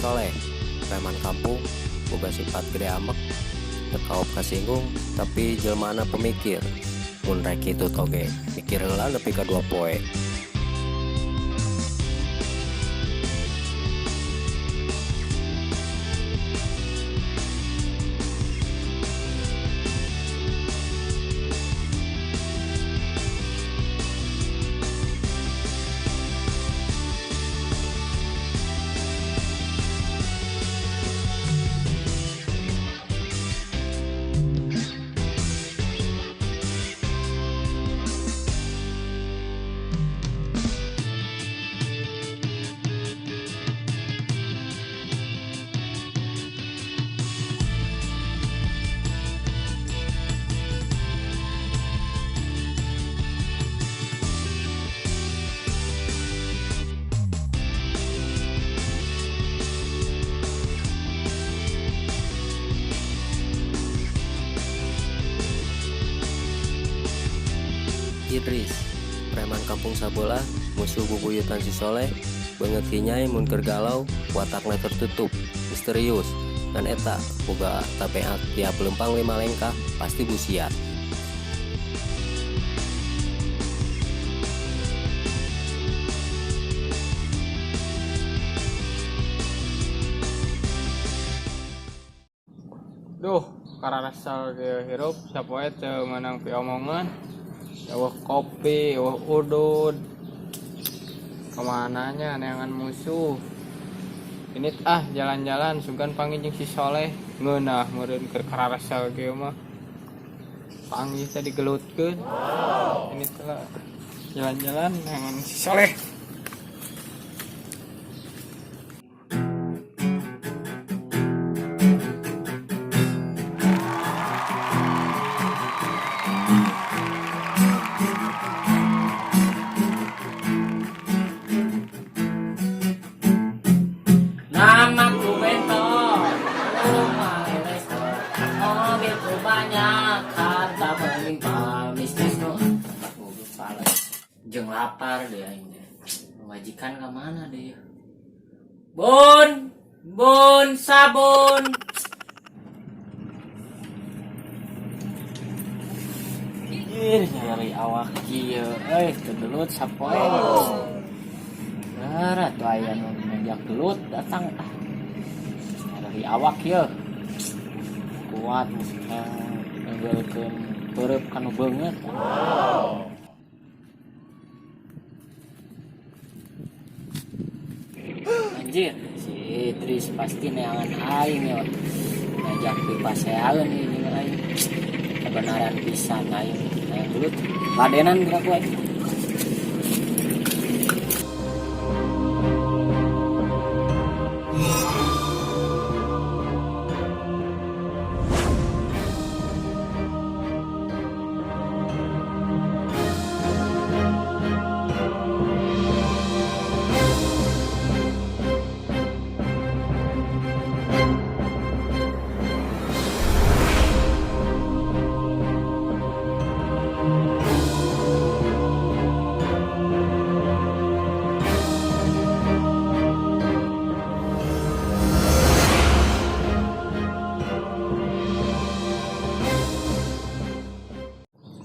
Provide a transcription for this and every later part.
Soleh, preman kampung, boga sifat gede amek, teu kaop kasinggung, tapi jelmana pemikir. Mun rek kitu toge, mikir heula nepi ka 2 poe. Idris, preman kampung sabelah, musuh bubuyutan si Soleh, beungeut hinyai mun keur galau, watakna tertutup, misterius, dan eta boga tabeat tiap leumpang 5 lengkah pasti busiat. Duh, kararasal kieu hirup sapoe teu meunang piomongan. Eueuh kopi, eueuh udud. Kemana nya neangan musuh. Ini ah jalan-jalan sugan panggih jeung si Soleh. Ngeunah meureun keur kararasal kieu mah. Panggih teh digelutkeun. Ini teh lah jalan-jalan neangan si Soleh. Namaku Bento, rumah resto, mobilku banyak, harta melimpah, bisnis nu. Mobil salah. Jeung lapar deh aing teh. Majikan ka mana deh? Bun, bun sabun. Ih, nyari awak kieu euy, teu gelut sapoe. Nah, tuh aya nu ngajak gelut datang ah. Nyari awak kieu. Kuat yang ninggalkeun peureub kanu beungeut. Anjir, si Idris pasti neangan aing ya. Ngajak pipaseaeun ieu jeung aing. Kebenaran pisan aing hayang gelut. Ladenan geura ku aing.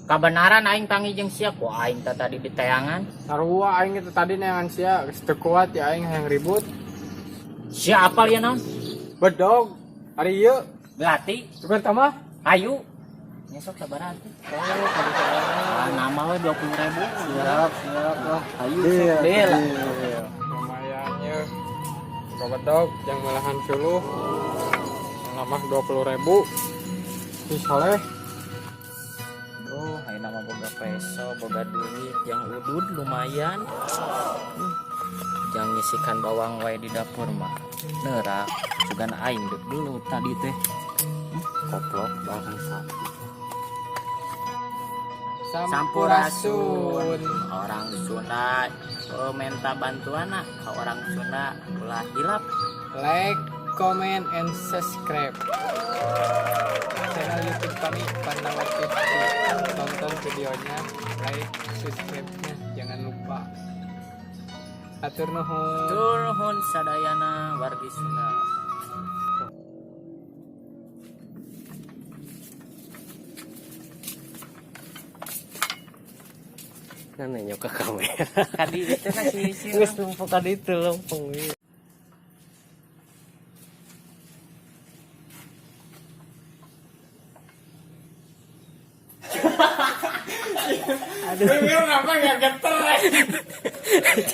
Kabenaran aing panggih jeung sia ku aing teh tadi di teangan. Sarua aing teh tadi neangan sia geus teu kuat ya aing hayang ribut. Sia apal ieu naon? Bedog. Ari ieu Belati. Bukan tambah? Ayu. Nyesok sabaraha tuh? Oh, Ah, nama we 20.000. Siap, siap lah. Ayu, Iya, sok deal lah. iya. Lumayan ye. Buka bedog yang melahan suluh. Nambah 20.000. Si Soleh. Duh, ayeuna mah boga peso, boga duit yang udud lumayan. Jang ngisikan bawang wae di dapur mah. Neurak, sugan aing deuk dulu tadi teh. Koplok bawang sapi. Sampurasun. Orang Sunda oh, minta bantuan ah ke orang Sunda ulah hilap. Like, comment, and subscribe. Channel YouTube kami Pandawa TV. Tonton videonya, like, subscribe-nya, jangan lupa. Hatur nuhun. Turun sadayana wargi Sunda. Kan nanya ke kamera. Kadi itu kan si Geus numpuk ka ditu lempeng. Aduh. Kenapa nggak geter?